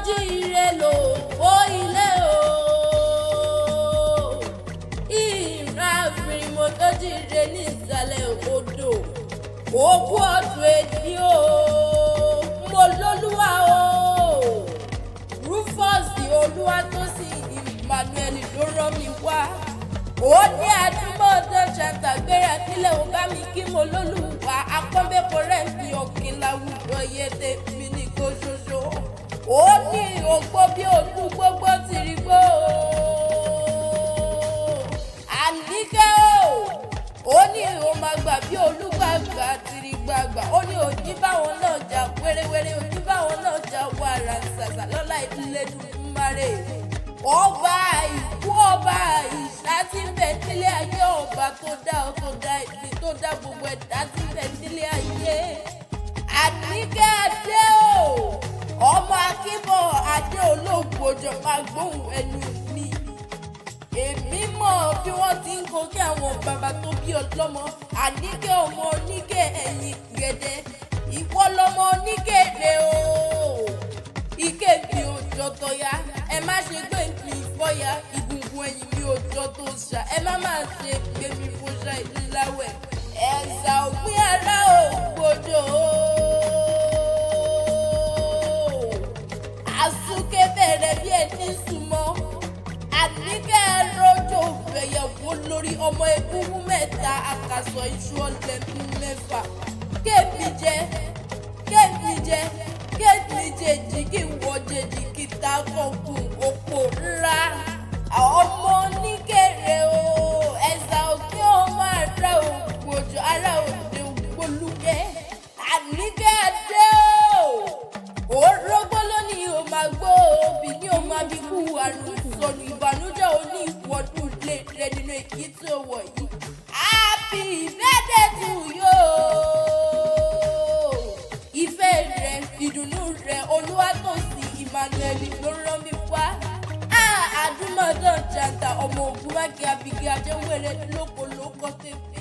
Jíire lò ó ilé o. Ìran àfìrìmọ̀ tó jíire ní ìsàlẹ̀ odò. Òkú ọdún èdè o. Mo lólúwa o. Rufus Olúwatósìn Emmanuel ló rán mi wá. Ó ní àdúmọ̀dán ṣàtà gbéra nílẹ̀ ó bá mi kí mo lólùwà apọ́nbẹ́pọ̀ rẹ̀ ń fi ọ̀kìn láwùjọ yẹ tèmi nìkan ṣoṣo. Ó ní ògbó bí olú gbogbo ti rí gbó. Àníkẹ́ o, ó ní o máa gbà bí olúgbàgbà tìrì gbàgbà. Ó ní òní báwọn náà jà wéréwéré, òní báwọn náà jà wàrà ṣàṣà lọ́lá Elédùmarè. Ọba ìkú, ọba ìṣá tí ń bẹ nílé ayé, ọba tó dá ọ, tó dá ibi, tó dá gbogbo ẹ̀dá tí ń bẹ nílé ayé. Àníkẹ́ Adé o, ọmọ Akínbọ̀ Adé olóògbòjò, máa gbóhùn ẹnu mi. Èmi mọ̀ bí wọ́n ti ń kó kí àwọn bàbá tó bí ọlọ́mọ. Àníkẹ́ ọmọ oníkẹ́ ẹ̀yìn gẹ̀dẹ̀, ìwọ lọmọ oníkèrè o. Ike mi ò jọ tọya, ẹ má ṣe gbé mi fọyà. Ìgungun ẹ̀yìn mi ò jọ tó ṣà, ẹ má má ṣe gbé mi fọṣà ìláwẹ̀. Ẹ̀sà òpin ara ò gbòjò. Àsúnké bẹ̀rẹ̀ bí ẹni súnmọ́. Àníkẹ́ rọ́jò bẹ̀yẹ̀wò lórí ọmọ egungun mẹ́ta, àkàsọ̀ iṣu ọ̀lẹ̀ mẹ́fà. Kémi jẹ, kémi jẹ, kémi jèjì kí n wọ jèjì kí ta kọ̀ọ̀kùn òpó ńlá. Ọmọ oníkèrè o, ẹ̀sà òkè ọmọ ara ògbòjò ara òde ògbólúkẹ́. Àníkẹ́ Adé o, orógbó lónìí o máa gbó, obì ní o máa bí kú àrùn ìsọnù ìbànújẹ́ òní ìwọ́dún lè rẹ nínú èyí tó wọ̀ yìí. Happy birthday to you. Ìfẹ́ rẹ, ìdùnnú rẹ, Olúwatósìn Emmanuel ló rán mi wá. Àdúmọ̀dán jàǹtà ọmọ ògùn mákì abigi ajẹ́wẹ̀rẹ̀ lóko lóko tèmi.